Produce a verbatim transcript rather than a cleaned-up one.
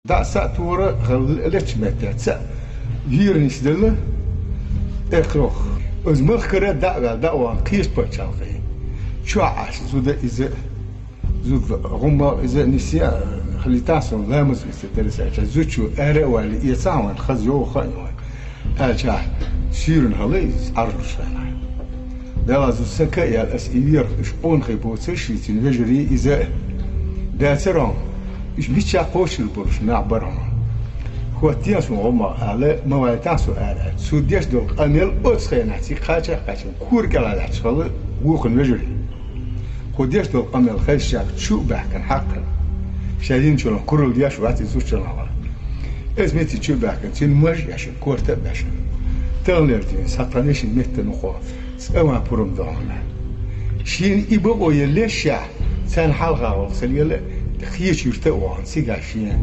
ДӀа а, са а тора хала лечу метте ца а йийра нисделла, тӀе кхох. Иза махкара дӀа а ваьлла, дӀа а вахана кхечу пачхьалкхе. Чохь Ӏаш зуда иза, зуда гӀумма иза а нисъе а, хилийтахь суна ламаз висе деррис аьлча, зудчо ара а валлий, эцахь вайн хаза йовха а йовха, аьлча, суьйранна хала иза Ӏаржуш хенахь. Делахь зуда сан ка а яьлла, ас и вехаш, уьш къонахий боцуш, шийцина вежарий иза а. Дацара хьуна, уьш миччахь кхочур болуш нах бара хьуна. ХӀоттехьа суна гӀумма аьлла, ма вайтахь со ара аьлла. Цо деш долу къамел оцу хенахь цига кхача а кхаьчна, кора кӀелхьа лаьтташ хала вукхун вежарий. Кху деш долу къамел хезча чу а баьхкина хьакхна. Шайн динчунах куралла деш вац иза зудчунах вара. Иза митта чу а баьхкина, цуьнан маж а эшна, корта а бешна. Таханлера дийна схьатханийша метта нукъо, цкъа а ван пурам догӀана. Шена и бакъо еллешшехь, царна хьалха гӀуллакх ца лела, кхечу юьрта а вахана, цигахь шена